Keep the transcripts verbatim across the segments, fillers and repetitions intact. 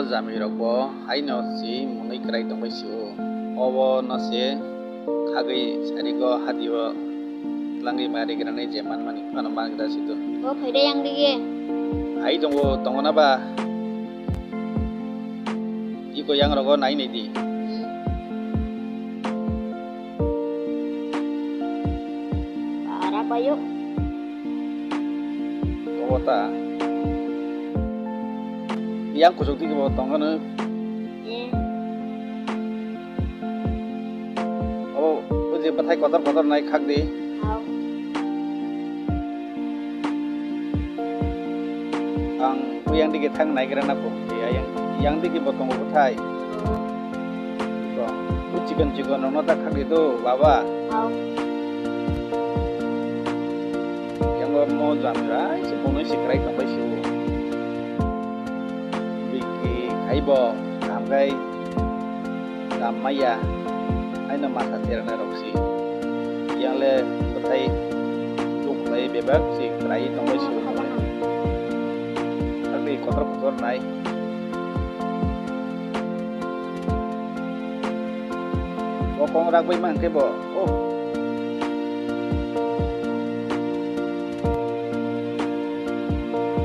Jami rok bo haino si mwnwi kwrai tongbai si o. Obo no se khagwi sarigo hadio tlangwi ma rigrani je manmani phano ma gra si do. O phaide yang dige. Hai tongo, tongo na ba? Iko yang rogo nai nai di. Para payo. Obo ta. Yang kuchuk tiki bo tongkha no. Eh. Obo, o je bwthai kotor kotor nai khak di. Hao. Ang uyang digi thang naigra na kok, yang, yang digi bo tongo bwthai. Ko, o chikon chikon rokno ta khak di do, baba. Hao. Yang bo mo jam jai, si bonoi si krai tong bai si o. Biki khai bo, amgai. Tamo maya, haino masa cherna rok si. Yang le bwthai duk lai bebak si kwrai tongwi si. Sakni kotor kotor nai. Bokong ragwi mankhe bo. Oh.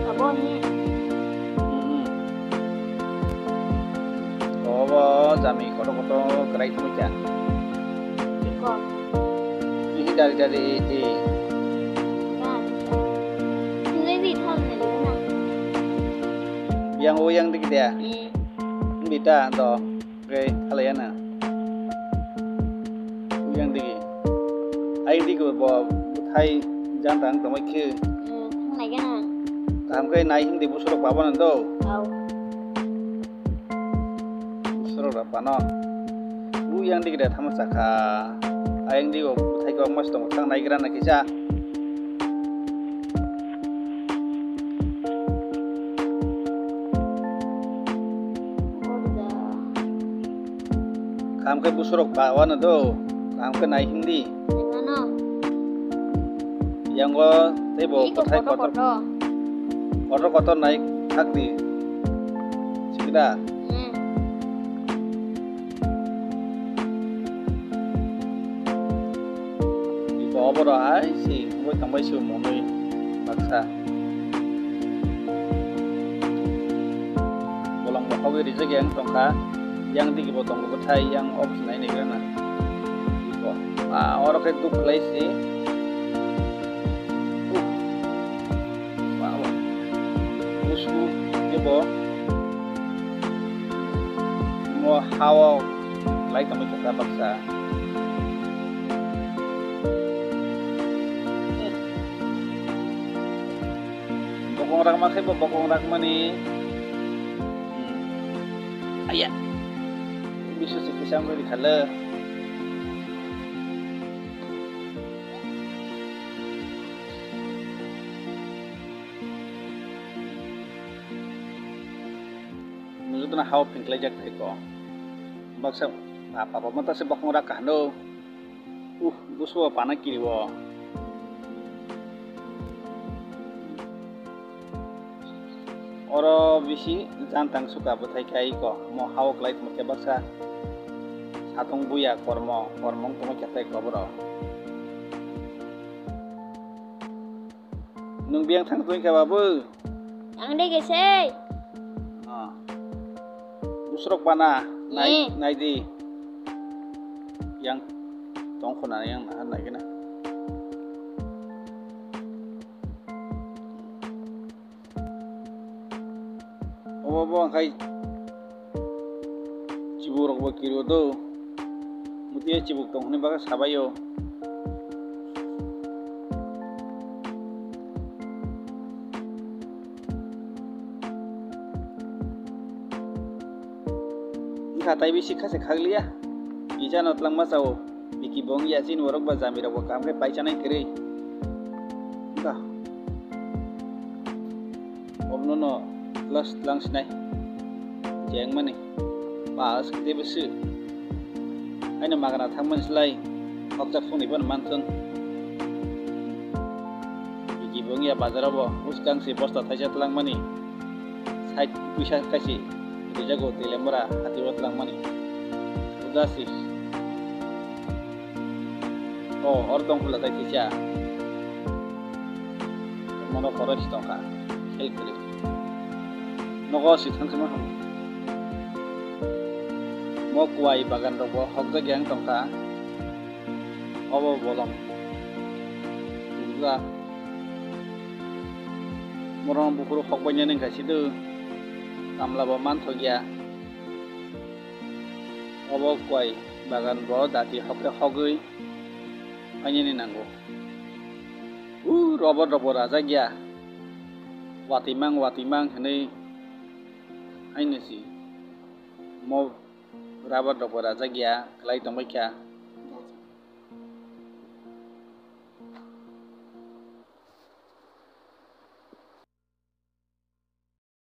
Abo ni. Hmm. Obo jami kotor kotor kwrai tongwi kha. Iko. Ihi dari dari i. Ngai bi thon ne na. Yang o yang dik dia. I. Bita do. Oke, halai ya na. Yang dik. Ai dik bo thai jang tang tongwi khe. Hmm, thang nai gana. Kaham khe nai hindi busurok babo na do. Au. Sorok rok pano. U yang dik de thamo chakha. Ayang dik o bwthai kok mas tong thang nai gra na kisa. Kaham khe busurok ba wano do. Kaham khe nai hindi. Ano. Yango tei bo kothai kotor kotor. Kotor kotor nai khak di. Sikda. Hmm. Iko oboro hai si wngwi tongbai si mwnwi baksa. Bolong bo hogwi rijak yang tongkha. Yang digi bo tongo bwthai yang obs nai nai gana. Iko. Ah, oro khe duk khlai si. Uh. Wow. Busu kebo mo hao lai tongwi kha baksa. Bokong rakma khe bo bokong rakmani. Hmm. Aya. Bisu se kisa wngwi kha le. Nujutna hao phinklaijak thai ko. Baksa pa-, papa mata se bokong rak kahno. Uh, busu pana kiri o. Oro bisi jantang suka bwthai kai ko. Mo hao klai tongkhe baksa. Satung buya kormo, kormo tongkhe tai ko boro. Nwng biyang thang tongwi kha, babu? Ang de gesei. Ah. Busrok pana, nai, eh, nai di. Yang tong khona yang na, nai gina. Obo bo ang khai chibuk rok bo kiri o do. Muti chibuk tong hwnwi bagwi sabai o. Wngkha tai bisi kha se khakliya. Kisa no twlangma chao. Biki bo wngya chini borok ba jami rok bo kaham khe paichanai kwrwi. Wngkha. Obono no plus tlang sinai. Jengmani. Pas khe teibo se. Aino magana thangmani slai. Hokjak phungni bono manthung. Biki bo wngya bazar o bo. Bwskang se bosta thaisa tlangmani. Sait puisa kaisi. Rijago Telemura hati o twlangmani. Udasi. O, or tong khula tai kisa. Mono khoro si tongkha. Khel khri. Nogo si thang khama hamu. Mo kwai bagan rogo hokjak yang tongkha. Obo bolong. Bujak. Morong buphuru hokbainani wngkha sido. Tamla bo manthokya. Obo kwai bagan bo dati hokhe hogwi painani nango. U robot rok bo rajakya. Watwi mang, watwi mang hinwi haino si. Mo robot rok bo rajakya, kwlai tongbaikha.